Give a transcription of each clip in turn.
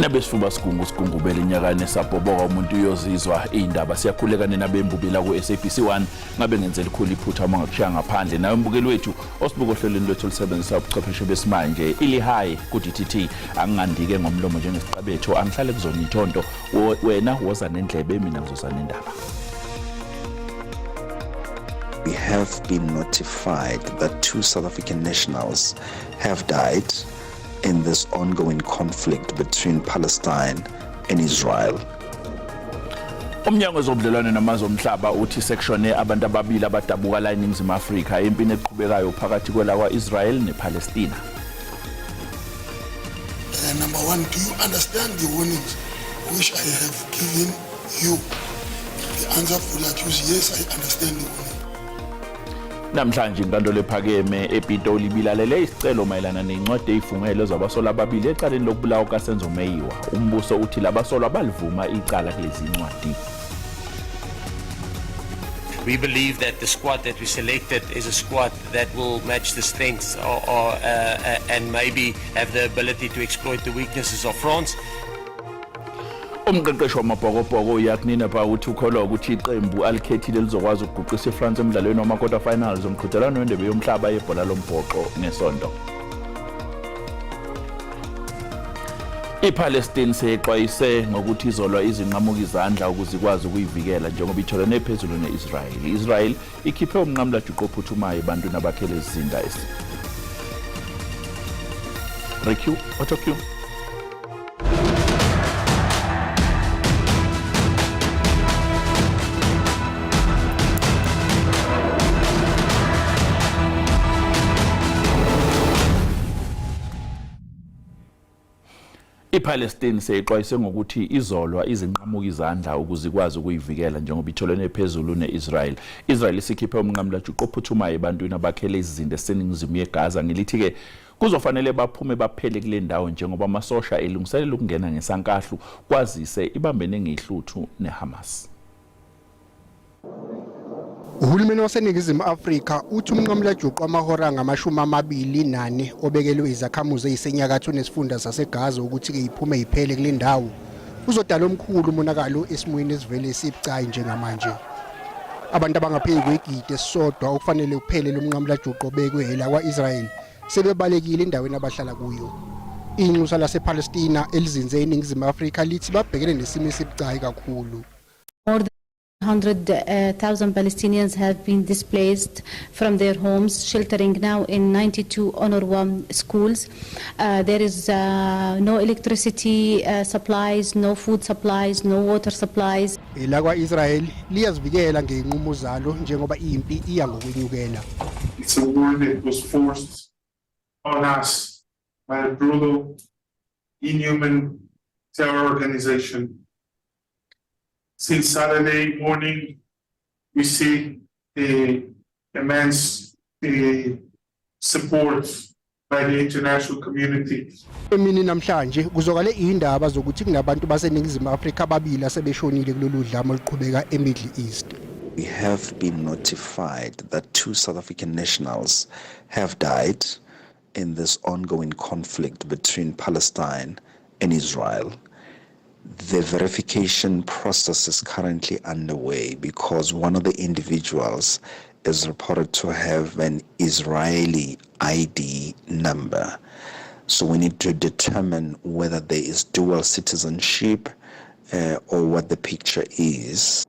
Nabesifuba sigungu sigungubela inyakane sabhoboka umuntu uyozizwa indaba. Siyakhuleka nina bembubila ku-SABC 1 ngabe ngenze elikhulu iphutha uma ngakushiya ngaphandle. Nawe mbukeli wethu osibuka ohlelweni lwethu olusebenzisa ubuchwepheshe besimanje ilihayi ku-DTT, angingandike ngomlomo njengesiqabetho, angihlale kuzona ithonto. Wena woza nendlebe, mina ngizoza nendaba. We have been notified that 2 South African nationals have died in this ongoing conflict between Palestine and Israel. Umnyango wezobudlelwane namazwe omhlaba uthi sekushone abantu ababili abadabuka la eNingizimu Afrika empini eqhubekayo phakathi kwelakwa-Israel nePalestina. Number 1, do you understand the warnings which I have given you? The answer for that is yes, I understand the warning. Namhlanje inkantolo ephakeme ePitoli ibilalele isicelo mayelana nencwadi eyifungele zabasolwa ababili ecaleni lokubulawa kukaSenzo Meyiwa. Umbuso uthi labasolwa balivuma icala kulezi ncwadi. We believe that the squad that we selected is a squad that will match the strengths and maybe have the ability to exploit the weaknesses of France. Umqeqeshi wamabhokobhoko uJacques Nienaber uthi ukholwa ukuthi iqembu alikhethile lizokwazi ukuguqisa iFrance emdlalweni wama-quarter finals omqhudelwano wendebe yomhlaba yebhola lombhoxo ngesonto. IPalestine seyexwayise ngokuthi izolwa izinqamuka izandla ukuze ikwazi ukuyivikela njengoba itholene phezulu ne-Israel. I-Israel ikhiphe umnqamulajuqu ophuthumayo ebantwini abakhele izizinda esi. Req, Auto Q. IPalestine seyixwayise ngokuthi izolwa izinqamuka izandla ukuze ikwazi ukuyivikela njengoba itholene phezulu ne-Israel. Israel isikhiphe umnqamulajuqu ophuthumayo ebantwini abakhele izizinda eseningizimu yeGaza ngelithi-ke kuzofanele baphume baphele kule ndawo njengoba amasosha elungiselela ukungena ngesankahlu kwazise ibambene ngehluthu neHamas. Uhulumeni waseNingizimu Afrika uthi umnqamulajuqu wamahora angama-24 obekelwe izakhamuzi ezisenyakatho nesifunda saseGaza ukuthi-ke iphume iphele kule ndawo uzodala omkhulu umonakalo esimweni esivele sibucayi njengamanje. Abantu abangaphezu kwegidi esisodwa okufanele kuphele lo mnqamulajuqu obekwe elakwa-Israel sebebalekile endaweni abahlala kuyo. Inxusa lasePalestina elizinze eNingizimu Afrika lithi babhekene nesimo esibucayi kakhulu. More than 100,000 Palestinians have been displaced from their homes, sheltering now in 92 UNRWA schools. There is no electricity supplies, no food supplies, no water supplies. Elakwa-Israel liyazivikela ngey'nqumo zalo njengoba impi iya ngokwenyukela. It's a war that was forced on us by a brutal, inhuman terror organization. Since Saturday morning, we see the immense support by the international community. Emini namhlanje kuzokale indaba zokuthi kunabantu baseNingizimu Afrika ababili asebeshonile kulolu dlame oluqhubeka eMiddle East. We have been notified that 2 South African nationals have died in this ongoing conflict between Palestine and Israel. The verification process is currently underway because one of the individuals is reported to have an Israeli ID number. So we need to determine whether there is dual citizenship or what the picture is.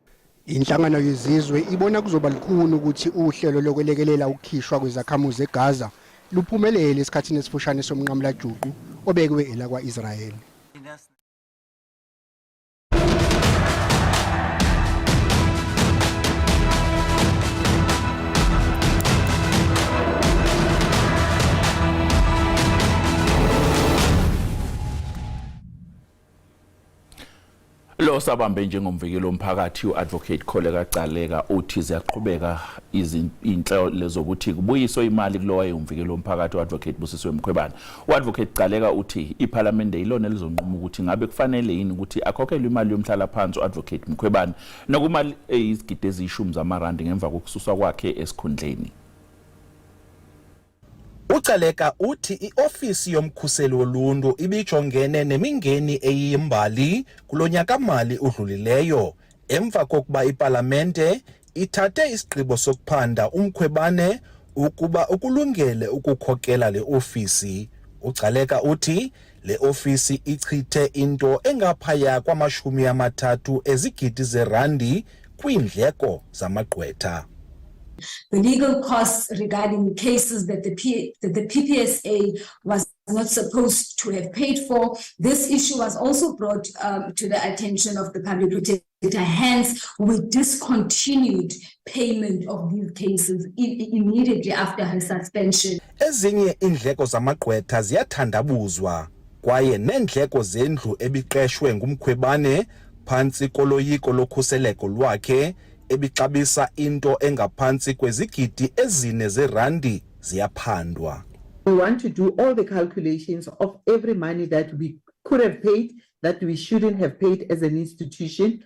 Inhlangano yezizwe ibona kuzoba lukhuni ukuthi uhlelo lokwelekelela ukukhishwa kwezakhamuzi eGaza luphumelele esikhathini esifushane somnqamulajuqu obekwe elakwa-Israel. Lo sabambe njengomvikeli womphakathi uAdvocate Kholeka Gcaleka uthi ziyaqhubeka izinhlelo zokuthi kubuyiswe imali kulo wayewumvikeli womphakathi uAdvocate Busisiwe Mkhwebane. UAdvocate Gcaleka uthi iPhalamende ilona elizonquma ukuthi ngabe kufanele yini ukuthi akhokhelwe imali yomhlalaphansi uAdvocate Mkhwebane nokumali eyizigidi eziyishumi zamarandi ngemva kokususwa kwakhe esikhundleni. UGcaleka uthi iofisi yomkhuseli woluntu ibijongene nemingeni eyimbali kulo nyaka-mali udlulileyo emva kokuba ipalamente ithathe isigqibo sokuphanda uMkhwebane ukuba ukulungele ukukhokela le ofisi. UGcaleka uthi le ofisi ichithe into engaphaya kwamashumi amathathu ezigidi zerandi kwiindleko zamagqwetha. The legal costs regarding cases that the PPSA was not supposed to have paid for. This issue was also brought to the attention of the public protector. Hence, we discontinued payment of these cases immediately after her suspension. Ezinye iindleko zamagqwetha ziyathandabuzwa kwaye neendleko zendlu ebiqeshwe nguMkhwebane phantsi koloyiko lokhuseleko lwakhe ebixabisa into engaphantsi kwezigidi 4 zerandi ziyaphandwa. We want to do all the calculations of every money that we could have paid, that we shouldn't have paid as an institution.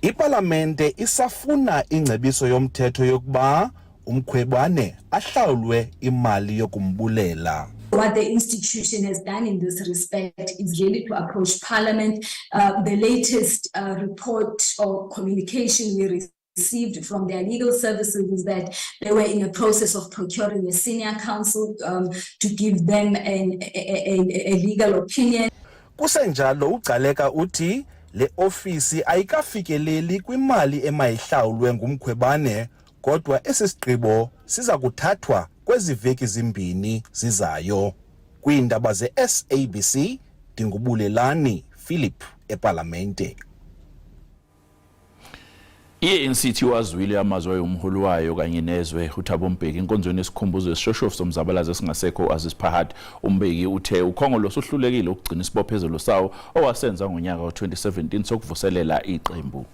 Ipalamente isafuna ingcebiso yomthetho yokuba uMkhwebane ahlawulwe imali yokumbulela. What the institution has done in this respect is really to approach Parliament. The latest report or communication we received from their legal services is that they were in a process of procuring a senior counsel to give them a legal opinion. Kusenjalo, uGcaleka uthi le ofisi ayikafikeleli kwimali emayihlawulwe nguMkhwebane, kodwa esi sigqibo siza kuthathwa kwezi veki 2 zizayo. Kwiindaba ze-SABC, ndinguBulelani Philip epalamente. I-ANC ithi wazwile amazwi ayomholi wayo kanye nezwe uThabo Mbeki enkonzweni yesikhumbuzo esishoshovu somzabalazo esingasekho Aziz Pahad. UMbeki uthe uKhongolose uhlulekile ukugcina isibophezelo sawo owasenza ngonyaka wa-2017 sokuvuselela iqembu.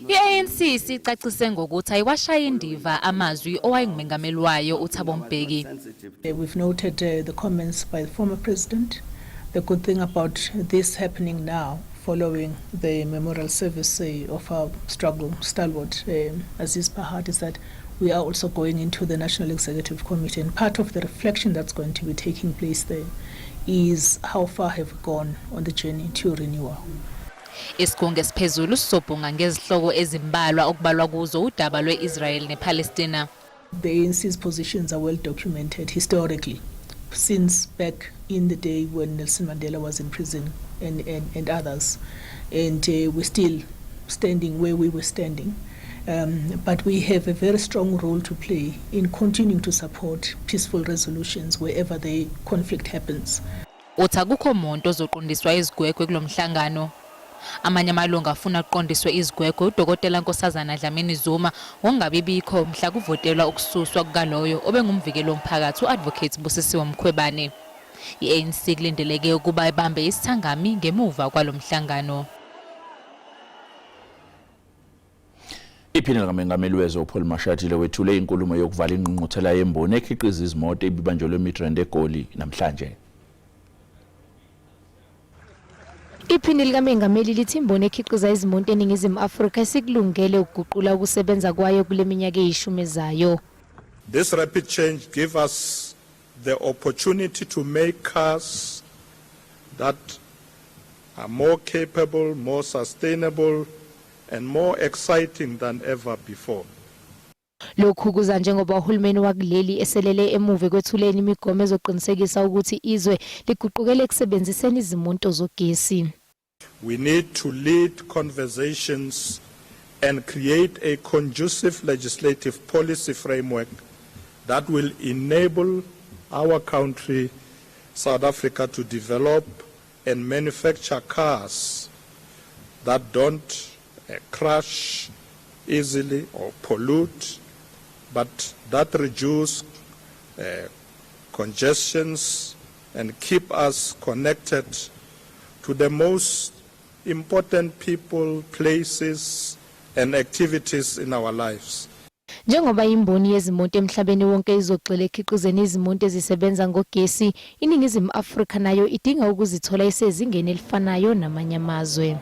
I-ANC sicacise ngokuthi ayiwashayi indiva amazwi owayengumengameli wayo uThabo Mbeki. We've noted the comments by the former president. The good thing about this happening now, following the memorial service of our struggle stalwart Aziz Pahad, is that we are also going into the National Executive Committee, and part of the reflection that's going to be taking place there is how far have we gone on the journey to renewal. Isigungu esiphezulu sizobhunga ngezihloko ezimbalwa okubalwa kuzo udaba lwe-Israel nePalestina. The ANC's positions are well documented historically, since back in the day when Nelson Mandela was in prison and others. And we're still standing where we were standing. But we have a very strong role to play in continuing to support peaceful resolutions wherever the conflict happens. Uthi akukho muntu ozoqondiswa izigwegwe kulomhlangano. Amanye amalungu afuna kuqondiswe izigwegwe uDokotela Nkosazana Dlamini Zuma ngokungabi bikho mhla kuvotelwa ukususwa kukaloyo obengumvikeli womphakathi u-Advocate Busisiwe Mkhwebane. I-ANC kulindeleke ukuba ibambe isithangami ngemuva kwalomhlangano. Iphini likamengameli wezwe uPaul Mashatile wethule inkulumo yokuvala ingqungquthela yemboni ekhiqiza izimoto ebibanjelwe eMidrand eGoli namhlanje. Iphini likamengameli lithi imboni ekhiqiza izimoto eNingizimu Afrika isikulungele ukuguqula ukusebenza kwayo kule minyaka eyishumi ezayo. This rapid change gives us the opportunity to make cars that are more capable, more sustainable, and more exciting than ever before. Lokhu kuza njengoba uhulumeni wakuleli eselele emuva ekwethuleni imigomo ezoqinisekisa ukuthi izwe liguqukele ekusebenziseni izimoto zogesi. We need to lead conversations and create a conducive legislative policy framework that will enable our country, South Africa, to develop and manufacture cars that don't crash easily or pollute, but that reduce congestions and keep us connected to the most important people, places, and activities in our lives. Njengoba imboni yezimoto emhlabeni wonke izogxila ekukhiqizeni izimoto ezisebenza ngogesi, iNingizimu Afrika nayo idinga ukuzithola isezingeni elifanayo namanye amazwe.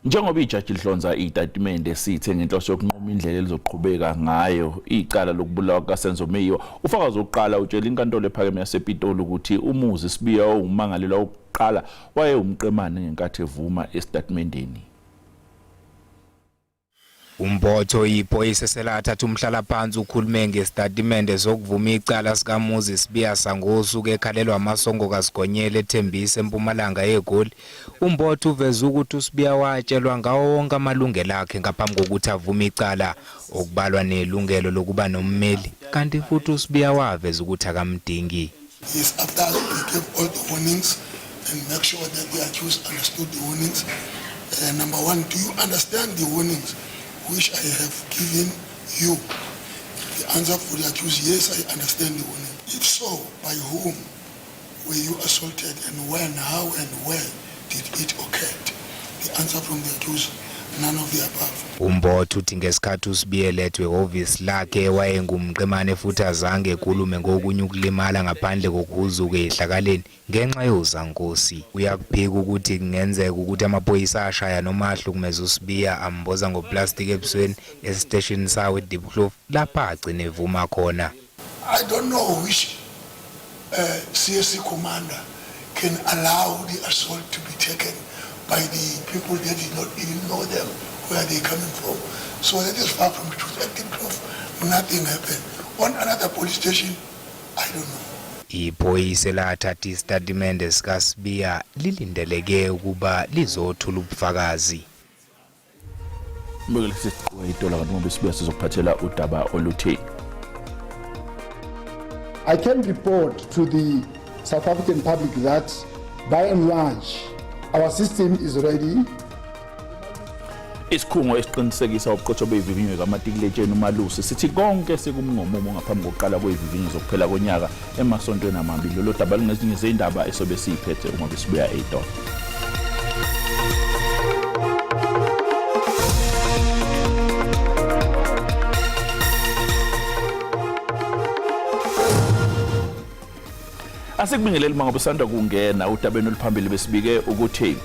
Njengoba ijaji lihlonza itatimende sithe ngenhloso yokunquma indlela elizoqhubeka ngayo icala lokubulawa kukaSenzo Meyiwa, ufakazi wokuqala utshela inkantolo ephakeme yasePitoli ukuthi uMuzi Sibiya owumangalelwa wokuqala wayewumqemane ngenkathi evuma esitatimendeni. UMbotho iphoyisa eselathatha umhlalaphansi ukhulume ngesitatimende sokuvuma icala sikaMuzi Sibiya sangosuku ekhalelwa amasongo kaSigonyela eThembisa empumalanga yeGoli. UMbotho uveze ukuthi uSibiya watshelwa ngawo wonke amalungelo akhe ngaphambi kokuthi avume icala okubalwa nelungelo lokuba nommeli kanti futhi uSibiya waveza ukuthi akamdingi. Yes, after we gave all the warnings and make sure that the accused understood the warnings. Number one, do you understand the warnings which I have given you? The answer for the accused, yes, I understand the warning. If so, by whom were you assaulted and when, how and where did it occur? The answer from the accused, none of the above. UMbotho uthi ngesikhathi uSibiya elethwe ehhovisi lakhe wayengumqemane futhi azange ekhulume ngokunye ukulimala ngaphandle kokuhuzuka ezihlakaleni ngenxa yozankosi. Uyakuphika ukuthi kungenzeka ukuthi amaphoyisa ashaya noma ahlukumeza uSibiya amboza ngoplastiki ebusweni esiteshini sawo eDiepkloof lapha agcine evuma khona. I don't know which CSC commander can allow the assault to be taken by the people that did not even know them, where they coming from. So that is far from the truth. At Diepkloof, nothing happened. On another police station, I don't know. Iphoyisa elathatha isitatimende sikaSibiya lilindeleke ukuba lizothula ubufakazi. Mbukeli sesiqhuba itola kanti ngoba isibuya sizokuphathela udaba oluthi I can report to the South African public that by and large our system is ready. Isikhungo esiqinisekisa ubuqotho bezivivinyo zikamatikuletsheni uMalusi sithi konke sekumngomumo ngaphambi kokuqala kwezivivinyo zokuphela konyaka emasontweni amabili. Lolu daba lungezinye zezindaba esobe siyiphethe uma besibuya eyitolo. Asikubingeleli uma ngabe usanda kungena udabeni oluphambili besibike ukuthi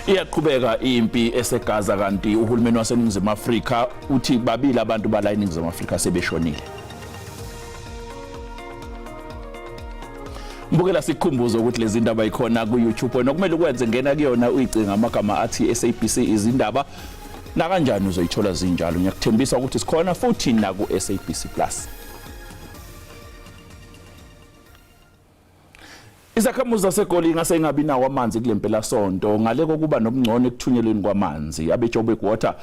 Iyaqhubeka impi eseGaza kanti uhulumeni waseNingizimu Afrika uthi babili abantu bala eNingizimu Afrika sebeshonile. Mbukela sikukhumbuze ukuthi lezi ndaba ikhona ku-YouTube wena okumele ukwenze ngena kuyona uyicinga amagama athi SABC izindaba nakanjani uzoyithola zinjalo ngiyakuthembisa ukuthi sikhona futhi naku-SABC Plus. Izakhamuzi zaseGoli ingase ingabi nawo amanzi kule mpelasonto ngale kokuba nobungcono ekuthunyelweni kwamanzi. AbeJoburg Water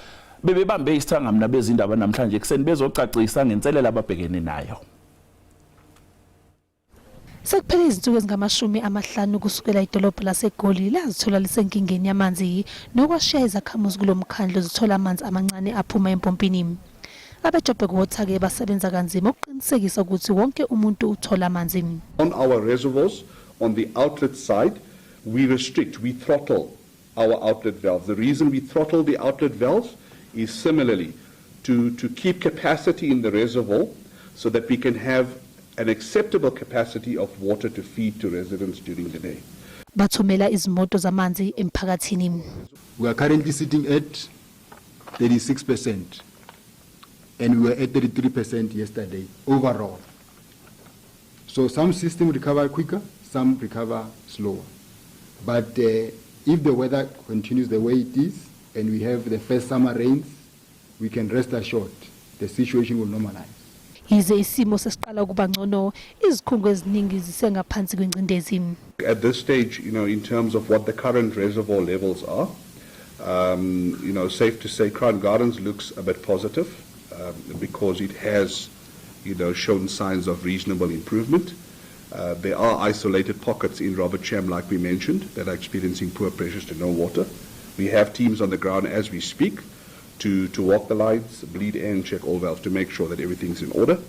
bebebambe isithangami nabezindaba namhlanje ekuseni bezocacisa ngenselela ababhekene nayo. Sekuphele izinsuku ezingamashumi amahlanu kusukela idolobha laseGoli lazithola lisenkingeni yamanzi nokwashiya izakhamuzi kulo mkhandlu zithola amanzi amancane aphuma empompini. AbeJoburg Water-ke basebenza kanzima ukuqinisekisa ukuthi wonke umuntu uthola amanzi. On our reservoirs, on the outlet side, we restrict, we throttle our outlet valves. The reason we throttle the outlet valves is similarly to, to keep capacity in the reservoir so that we can have an acceptable capacity of water to feed to residents during the day. Bathumela izimoto zamanzi emphakathini. We are currently sitting at 36% and we were at 33% yesterday overall. So some system recover quicker, some recover slower. But if the weather continues the way it is and we have the first summer rains, we can rest assured the situation will normalize. Yize isimo sesiqala ukuba ngcono, izikhungo eziningi zisengaphansi kwengcindezi. At this stage, in terms of what the current reservoir levels are, safe to say Crown Gardens looks a bit positive because it has shown signs of reasonable improvement. There are isolated pockets in Robert Cham, like we mentioned, that are experiencing poor pressures to no water. We have teams on the ground as we speak to walk the lines, bleed air and check all valves to make sure that everything's in order.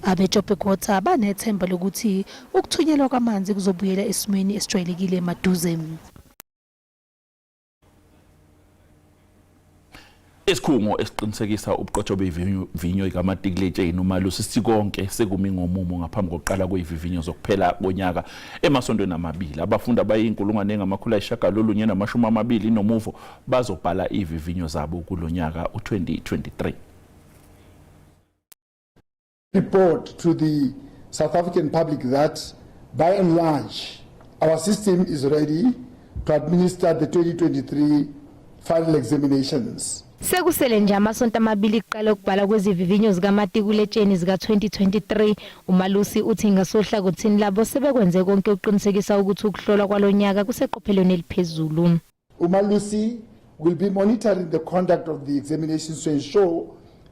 AbeJoburg Water banethemba lokuthi ukuthunyelwa kwamanzi kuzobuyela esimweni esijwayelekile maduze. Isikhungo esiqinisekisa ubuqotho bevivinyo ikamatikuletsheni uMalusi sikonke sekumi ngomumo ngaphambi kokuqala kwezivivinyo zokuphela konyaka emasontweni amabili. Abafundi abayinkulungwane engamakhulu ayisishiyagalolunye namashumi amabili nomuvo bazobhala izivivinyo zabo kulonyaka u2023. Report to the South African public that, by and large, our system is ready to administer the 2023 final examinations. Sekusele nje amasonto amabili kuqala ukubhala kwezivivinyo zikamatikuletsheni zika-2023. Umalusi uthi ngasohlangothini labo sebekwenze konke ukuqinisekisa ukuthi ukuhlolwa kwalonyaka kuseqophelweni eliphezulu. Umalusi will be monitoring the conduct of the examinations to ensure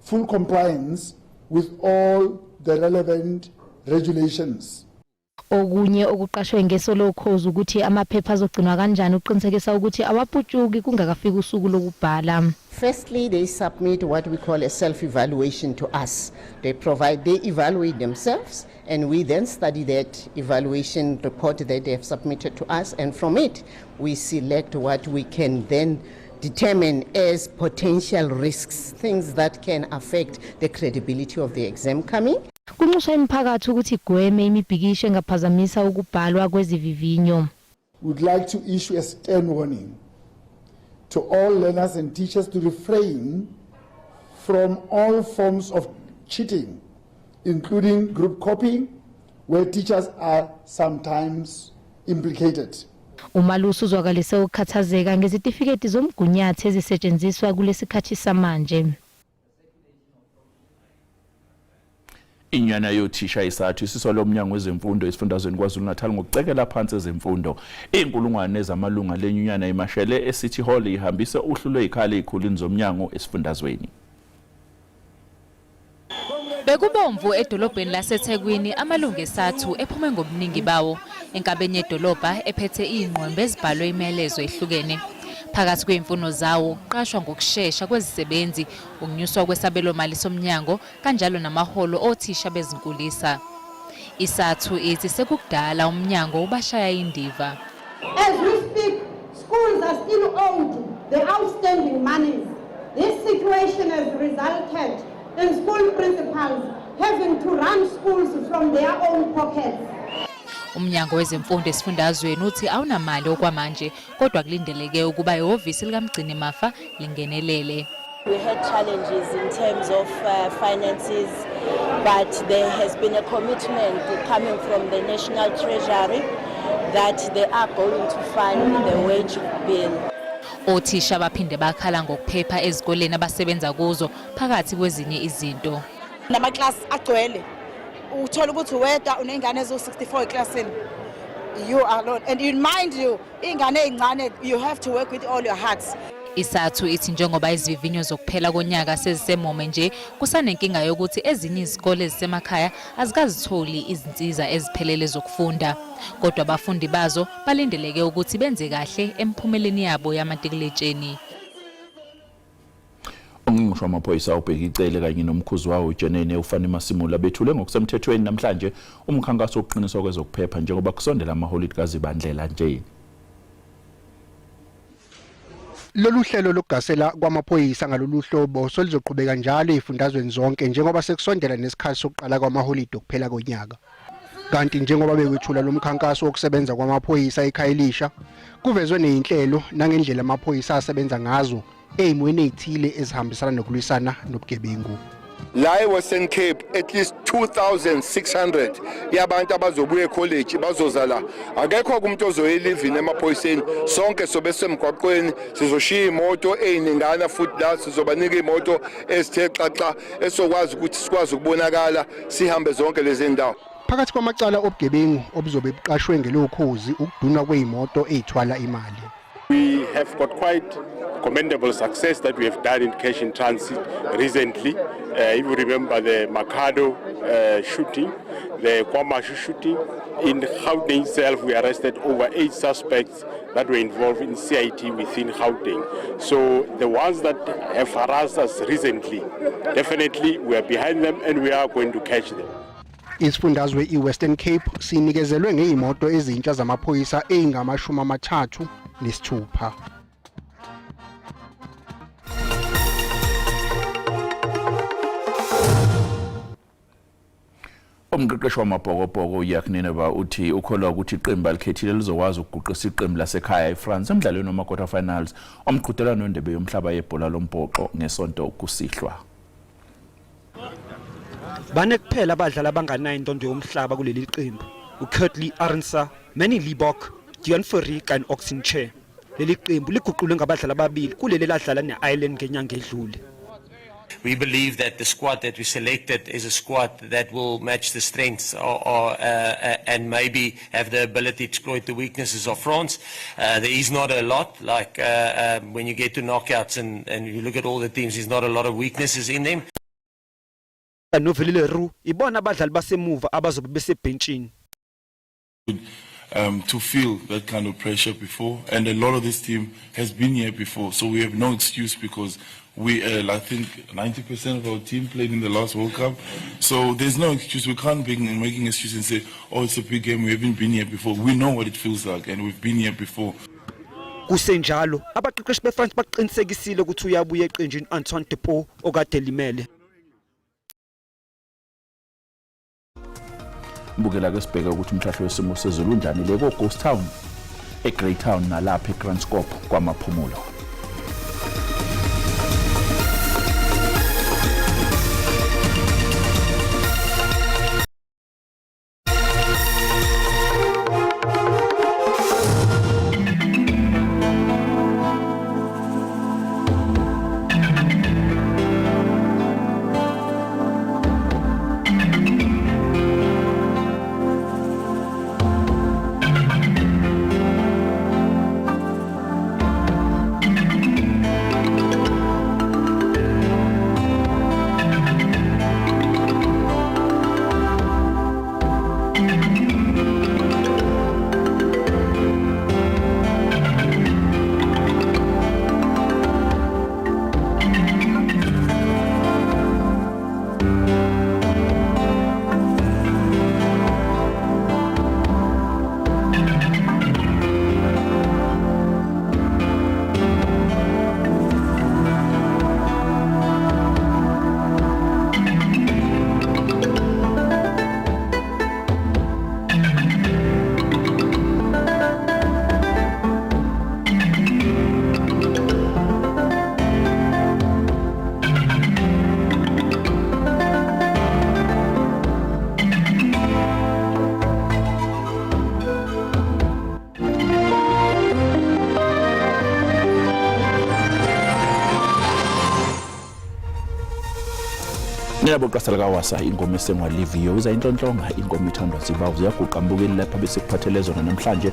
full compliance with all the relevant regulations. Okunye okuqashwe ngeso lokhozi ukuthi amaphepha azogcinwa kanjani ukuqinisekisa ukuthi awaputshuki kungakafiki usuku lokubhala. Firstly, they submit what we call a self-evaluation to us. They evaluate themselves, and we then study that evaluation report that they have submitted to us, and from it, we select what we can then determine as potential risks, things that can affect the credibility of the exam coming. Kunxuswa imiphakathi ukuthi igweme imibhikisho engaphazamisa ukubhalwa kwezivivinyo. We would like to issue a stern warning to all learners and teachers to refrain from all forms of cheating, including group copying, where teachers are sometimes implicated. Umalusi uzwakalise ukukhathazeka ngezitifiketi zomgunyathi ezisetshenziswa kulesikhathi samanje. Inyunyana yothisha iSADTU isisola umnyango wezemfundo esifundazweni KwaZulu-Natal ngokucekela phansi ezemfundo. Iy'nkulungwane zamalunga lenyunyana imashele e-City Hall ihambise uhlu lwey'khala ey'khulwini zomnyango esifundazweni. Bekubomvu edolobheni laseThekwini, amalungu eSADTU ephume ngobuningi bawo enkabeni yedolobha ephethe iy'ngqwembe ezibhalwe imiyalezo ehlukene. Phakathi kwey'mfuno zawo ukuqashwa ngokushesha kwezisebenzi, ukunyuswa kwesabelomali somnyango kanjalo namaholo othisha bezinkulisa. ISADTU ithi sekukudala umnyango ubashaya indiva. As we speak, schools are still owed the outstanding monies. This situation has resulted in school principals having to run schools from their own pockets. Umnyango wezemfundo esifundazweni uthi awunamali okwamanje, kodwa kulindeleke ukuba ihhovisi likamgcini mafa lingenelele. We had challenges in terms of finances, but there has been a commitment coming from the National Treasury that they are going to fund the wage bill. Othisha baphinde bakhala ngokuphepha ezikoleni abasebenza kuzo, phakathi kwezinye izinto. Namaklasi agcwele, uthola ukuthi wedwa uney'ngane eziwu-64 eklasini, you alone, and you mind you iy'ngane ey'ncane, you have to work with all your hearts. ISADTU ithi njengoba izivivinyo zokuphela konyaka sezisemome nje, kusanenkinga yokuthi ezinye izikole ezisemakhaya azikazitholi izinsiza eziphelele zokufunda, kodwa abafundi bazo balindeleke ukuthi benze kahle emphumeleni yabo yamatikuletsheni. Ungqongqoshe wamaphoyisa uBheki Cele kanye nomkhuzi wawo uJenene uFannie Masemola bethule ngokusemthethweni namhlanje umkhankaso wokuqiniswa kwezokuphepha njengoba kusondela amaholidi kaZibandlela nje. Lolu hlelo lokugasela kwamaphoyisa ngalolu hlobo selizoqhubeka njalo ezifundazweni zonke njengoba sekusondela nesikhathi sokuqala kwamaholidi okuphela konyaka. Kanti njengoba bekwethula lo mkhankaso wokusebenza kwamaphoyisa eKhayelitsha, kuvezwe nezinhlelo nangendlela amaphoyisa asebenza ngazo ezimweni ezithile ezihambisana nokulwisana nobugebengu. La eWestern Cape, at least 2600 yabantu abazobuya ekholeji bazoza la. Akekho umuntu ozoya elivini emaphoyiseni, sonke sobe semgwaqweni. Sizoshiya imoto ey'ningana futhi la sizobanika iy'moto ezithe xaxa esizokwazi ukuthi sikwazi ukubonakala sihambe zonke lezi ndawo. Phakathi kwamacala obugebengu obuzobe buqashwe ngelokhozi, ukudunwa kwezimoto ezithwala imali. We have got quite commendable success that we have done in cash in transit recently. If you remember the Makhado shooting, the KwaMashu shooting, in Gauteng itself we arrested over 8 suspects that were involved in CIT within Gauteng. So the ones that have harassed us recently, definitely we are behind them and we are going to catch them. Isifundazwe iWestern Cape sinikezelwe ngezimoto ezintsha zamaphoyisa ezingamashumi amathathu nesithupha. Umqeqeshi wamaBhokobhoko uJacques Nienaber uthi ukholwa ukuthi iqembu alikhethile lizokwazi ukuguqisa iqembu lasekhaya iFrance emdlalweni wama-quarter finals omqhudelwano wendebe yomhlaba yebhola lombhoxo ngeSonto kusihlwa. Bane kuphela abadlali abanganayo indondo yomhlaba kuleli qembu, uKurtley Arendse, Manie Libbok, Deon Fourie kanye no-Ox Nche. Leli qembu liguqulwe ngabadlali ababili kuleli eladlala ne-Ireland ngenyanga edlule. We believe that the squad that we selected is a squad that will match the strengths or and maybe have the ability to exploit the weaknesses of France. There is not a lot, like when you get to knockouts and you look at all the teams, there's not a lot of weaknesses in them. NoWillie le Roux ibona abadlali basemuva abazobe besebhentshini. To feel that kind of pressure before, and a lot of this team has been here before, so we have no excuse because I think 90% of our team played in the last World Cup, so there's no excuse. We can't be making excuses and say, "Oh, it's a big game, we haven't been here before." We know what it feels like, and we've been here before. Kusenjalo, abaqeqeshi beFrance baqinisekisile ukuthi uyabuya eqenjini Antoine Dupont okade limele. Bukela ke sibheke ukuthi umhlahlo wesimo sezulu unjani le ko-Ghost Town, eGreytown nalapha eKranskop kwaMaphumulo. Niyabo qasela kawasa ingoma esengwa liviyo iza inhlonhlonga ingoma ithandwa zibawu ziyaguqa mbukeli lapha bese kuphathele zona namhlanje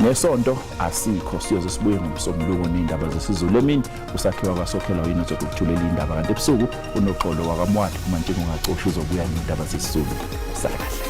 ngesonto asikho siyoze sibuye ngomsombuluko nezindaba zesiZulu emini usakhiwa kwasokhela yini ozokuthulela indaba kanti ebusuku unoxolo wakamwali uma njengo ungacoshi uzobuya nezindaba zesiZulu. Sala kahle.